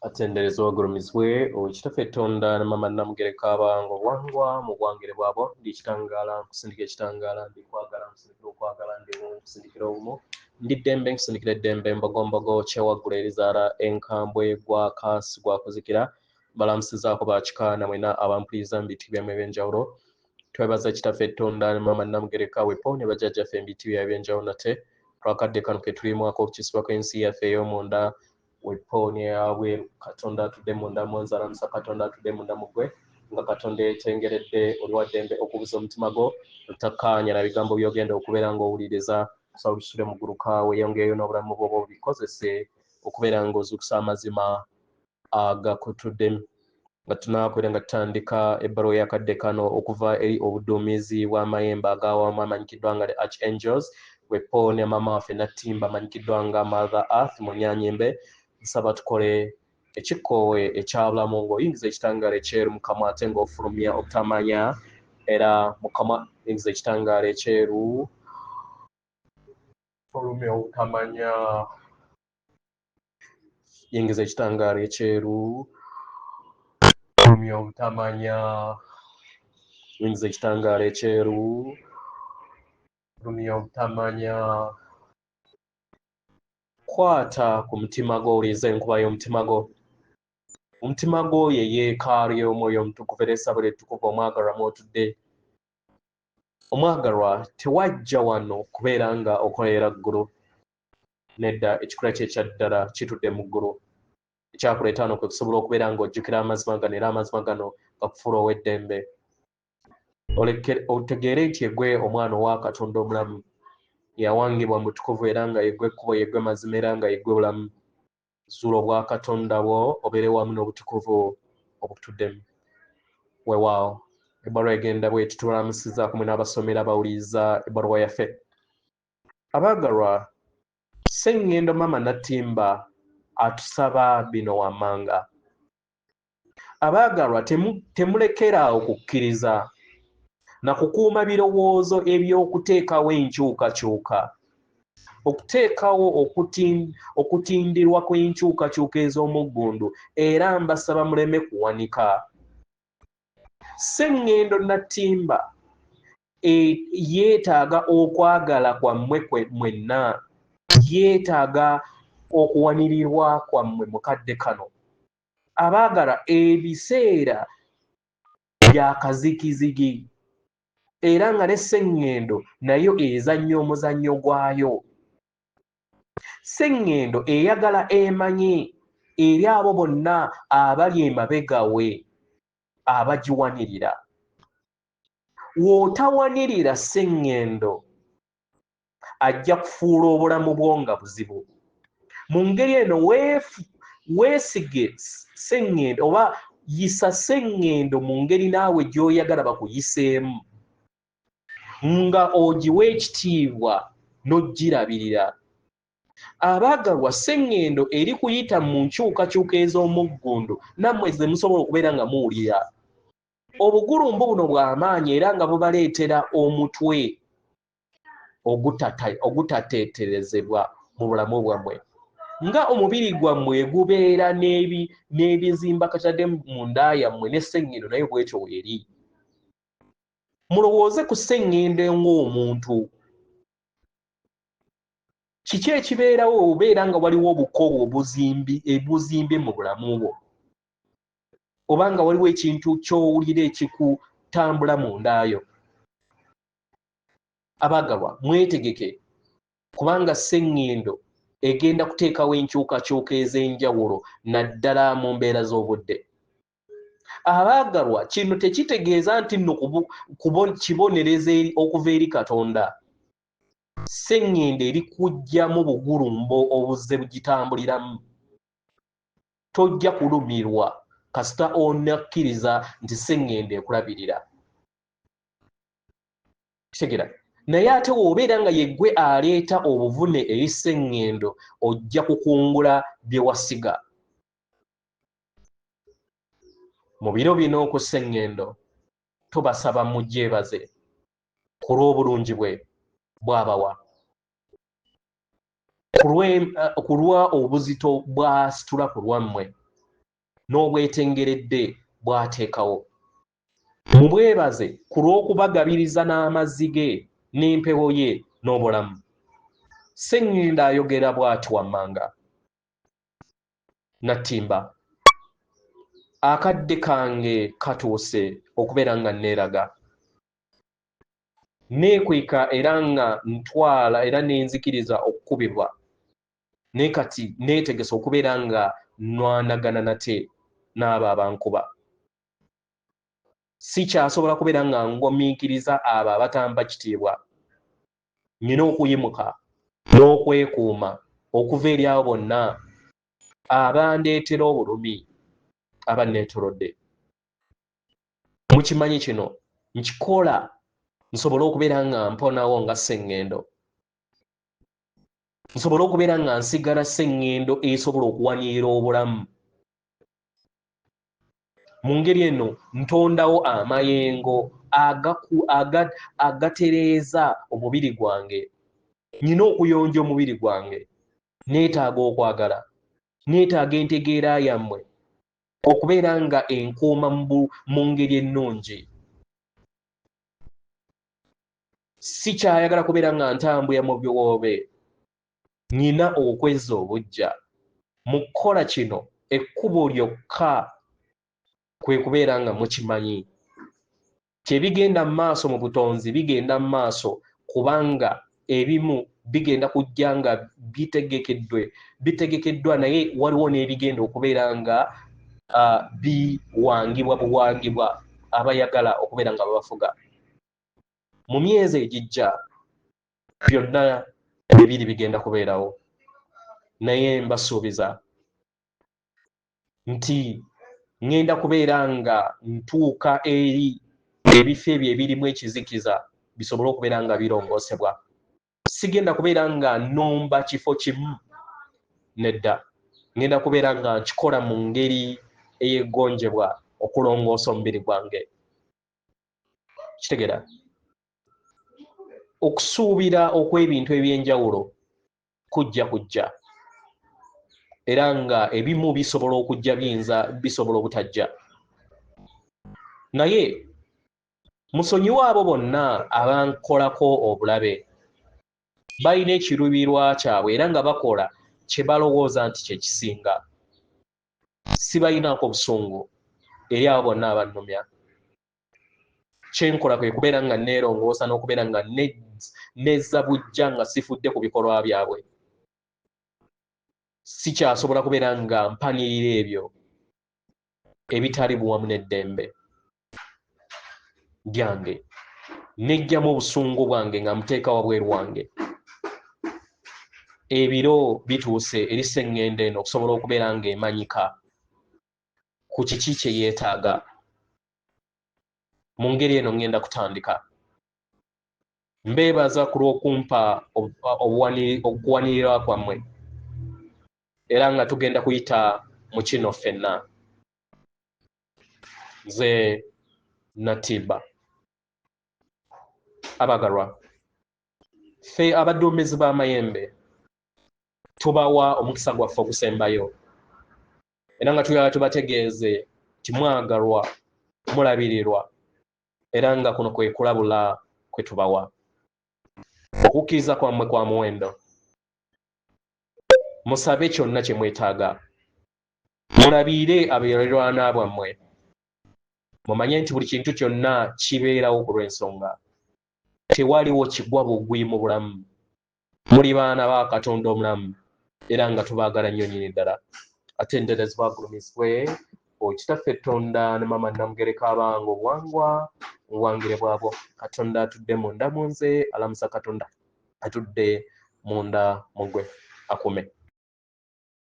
Atenderezebwa agulumizibwe Owekitaffe Ttonda ne Maama Nnamugereka abawanga obuwangwa mu buwangire bwabwo. Ndi kitangaala nkusindika ekitangaala, ndi kwagala nkusindikira okwagala, ndi bumu nkusindikira obumu, ndi ddembe nkusindikira eddembe, mbogombogo kyewaggula erizaala enkambwe gwaka sigwakuzikira. Mbalamusizaako bakika na mwena abampuliriza mu biti byammwe eby'enjawulo. Twebaza Kitaffe Ttonda ne Maama Nnamugereka wepo ne bajjajjaffe mu biti byabwe eby'enjawulo nate olwakadde kano ke tulimu ak'okukisibwa kw'ensi yaffe ey'omunda wepo n'eyabweru. Katonda atudde munda mu nze alamusa Katonda atudde munda mu ggwe nga Katonda yeetengeredde oli wa ddembe okubuza omutima gwo otakkaanya na bigambo by'ogenda okubeera ng'owuliriza. Kusaba olusule muguluka weeyongereyo n'obulamu bwo oba obikozese okubeera ng'ozuukusa amazima agakutuddemu. Nga tunaakubeera nga tutandika ebbaluwa y'akadde kano okuva eri obuduumizi bw'amayembe ag'awamu amanyikiddwa nga the Archangels wepo ne maama waffe Nattimba amanyikiddwa nga Mother Earth Munyanyembe. Nsaba tukole ekikoowe ekyabulamu ng'oyingiza ekitangaala ekyeru mu kamwa ate ng'ofulumya obutamanya, era mu kamwa yingiza ekitangaala ekyeru, fulumya obutamanya, yingiza ekitangaala ekyeru, fulumya obutamanya, yingiza ekitangaala ekyeru, fulumya obutamanya. Kwata ku mutima gwo, owulirize enkuba y'omutima gwo. Omutima gwo ye yeekaalu y'Omwoyo Omutukuvu era essabo ettukuvu omwagalwa mw'otudde. Omwagalwa, tewajja wano kubeera nga okolera ggulu. Nedda, ekikula kye ekya ddala kitudde mu ggulu. Ekyakuleeta wano kwe kusobola okubeera ng'ojjukira amazima gano era amazima gano gakufuula ow'eddembe. Otegeere nti yeggwe omwana owa Katonda omulamu, eyawangibwa mu butukuvu era nga yeggwe ekkubo, yeggwe mazima era nga yeggwe bulamu. Zuula obwakatonda bwo obeere wamu n'obutukuvu obukutuddemu. Weewaawo, ebbaluwa egenda bweti. Tubalamusizaako mwe n'abasomera abawuliriza ebbaluwa yaffe. Abaagalwa, Sseŋŋendo Maama Nattimba atusaba bino wammanga. Abaagalwa, temulekera awo kukkiriza na kukuuma birowoozo eby'okuteekawo enkyukakyuka. Okuteekawo okutindirwa kw'enkyukakyuka ez'omuggundu era mbasaba muleme kuwanika. Sseŋŋendo Nattimba yeetaaga okwagala kwammwe mwenna, yeetaaga okuwanirirwa kwammwe mu kadde kano. Abaagala, ebiseera bya kazigizigi era nga ne sseŋŋendo nayo ezannya omuzannyo gwayo. Sseŋŋendo eyagala emanye eri abo bonna abali emabega we abagiwanirira. W'otawanirira sseŋŋendo ajja kufuula obulamu bwo nga buzibu. Mu ngeri eno weesige sseŋŋendo oba yisa sseŋŋendo mu ngeri naawe gy'oyagala bakuyiseemu, nga ogiwa ekitiibwa n'ogirabirira. Abaagalwa, sseŋŋendo eri kuyita mu nkyukakyuka ez'omuggundu nammwe ze musobola okubeera nga muwulira. Obugulumbu buno bwa maanyi era nga bubaleetera omutwe ogutateeterezebwa mu bulamu bwammwe. Nga omubiri gwammwe gubeera n'ebizimba katadde mu nda yammwe ne sseŋŋendo nayo bw'etyo weeri. Mulowooze ku sseŋŋendo ng'omuntu. Kiki ekibeerawo obeera nga waliwo obukoowu obuzimbye mu bulamu bwo, oba nga waliwo ekintu ky'owulira ekikutambula mu ndaayo? Abaagalwa, mwetegeke kubanga sseŋŋendo egenda kuteekawo enkyukakyuka ez'enjawulo naddala mu mbeera z'obudde. Abaagalwa, kino tekitegeeza nti nno kibonerezo okuva eri Katonda. Sseŋŋendo eri kuggyamu bugulumbo obuzze bugitambuliramu. Tojja kulumirwa kasita onakkiriza nti sseŋŋendo ekulabirira. Kitegeera? Naye ate w'obeera nga yeggwe aleeta obuvune eri sseŋŋendo, ojja kukungula bye wasiga. Mu biro bino ku sseŋŋendo tubasaba mugyebaze ku lw'obulungi bwe bw'abawa, ku lwa obuzito bw'asitula ku lwammwe. n'obwetengeredde bw'ateekawo. Mubwebaze ku lw'okubagabiriza n'amazzi ge n'empewo ye n'obulamu. Sseŋŋendo ayogera bw'ati wammanga. Nattimba, akadde kange katuuse okubeera nga nneeraga. Neekweka era nga ntwala era nenzikiriza okukubibwa, naye kati neetegese okubeera nga nnwanagana nate n'abo abankuba. Sikyasobola kubeera nga ngumiikiriza abo abatampa kitiibwa. Nnina okuyimuka n'okwekuuma okuva eri abo bonna abandeetera obulumi abanneetoolodde. Mukimanyi kino nkikola nsobole okubeera nga mponawo nga sseŋŋendo, nsobole okubeera nga nsigala sseŋŋendo esobola okuwanirira obulamu. Mu ngeri eno ntondawo amayengo agatereeza omubiri gwange. Nnina okuyonja omubiri gwange. Neetaaga okwagala, neetaaga entegeera yammwe okubeera nga enkuuma mu ngeri ennungi. Sikyayagala kubeera nga ntambulira mu biwoobe. Nnina okwezza obuggya. Mu kukola kino, ekkubo lyokka kwe kubeera nga mukimanyi nti ebigenda mu maaso mu butonzi bigenda mu maaso, kubanga ebimu bigenda kujja nga bitegekeddwa, naye waliwo n'ebigenda okubeera nga biwangibwa buwangibwa abayagala okubeera nga babafuga. Mu myezi egijja byonna bibiri bigenda kubeerawo, naye mbasuubiza nti ŋŋenda kubeera nga ntuuka eri ebifo ebyo ebirimu ekizikiza bisobole okubeera nga birongoosebwa. Sigenda kubeera nga nnomba kifo kimu, nedda, ŋŋenda kubeera nga nkikola mu ngeri ey'eggonjebwa okulongoosa omubiri gwange. Kitegeera okusuubira okw'ebintu eby'enjawulo kujja kujja, era nga ebimu bisobola okujja, biyinza bisobola obutajja, naye musonyiwe abo bonna abankolako obulabe. Balina ekiruubirirwa kyabwe era nga bakola kye balowooza nti kye kisinga. Sibalinaako busungu eri abo bonna abannumya. Kye nkola kwe kubeera nga neerongoosa n'okubeera nga nezza buggya nga sifudde ku bikolwa byabwe. Sikyasobola kubeera nga mpanirira ebyo ebitali buwamu n'eddembe lyange. Neggyamu obusungu bwange nga mbuteeka wabweru wange. Ebiro bituuse eri sseŋŋendo eno okusobola okubeera ng'emanyika ku kiki kye yeetaaga. Mu ngeri eno ŋŋenda kutandika. Mbeebaza ku lw'okumpa okuwanirira kwammwe, era nga tugenda kuyita mu kino ffenna. Nze Natiba. Abagalwa, ffe abaduumizi b'amayembe tubawa omukisa gwaffe ogusembayo, era nga tuyala tubategeeze nti mwagalwa, mulabirirwa, era nga kuno kwe kulabula kwe tubawa. Okukkiriza kwammwe kwa muwendo. Musabe kyonna kye mwetaaga. Mulabirire abaliraanwa bwammwe. Mumanye nti buli kintu kyonna kibeerawo ku lw'ensonga. Tewaliwo kigwa bugwi mu bulamu. Muli baana ba Katonda omulamu, era nga tubaagala nnyo nnyini ddala. Atenderezebwa agulumizibwe Kitaffe Tonda ne Maama Namugereka abanga obuwangwa obuwangire bwabwo. Katonda atudde munda mu nze alamusa Katonda atudde munda mu ggwe akume.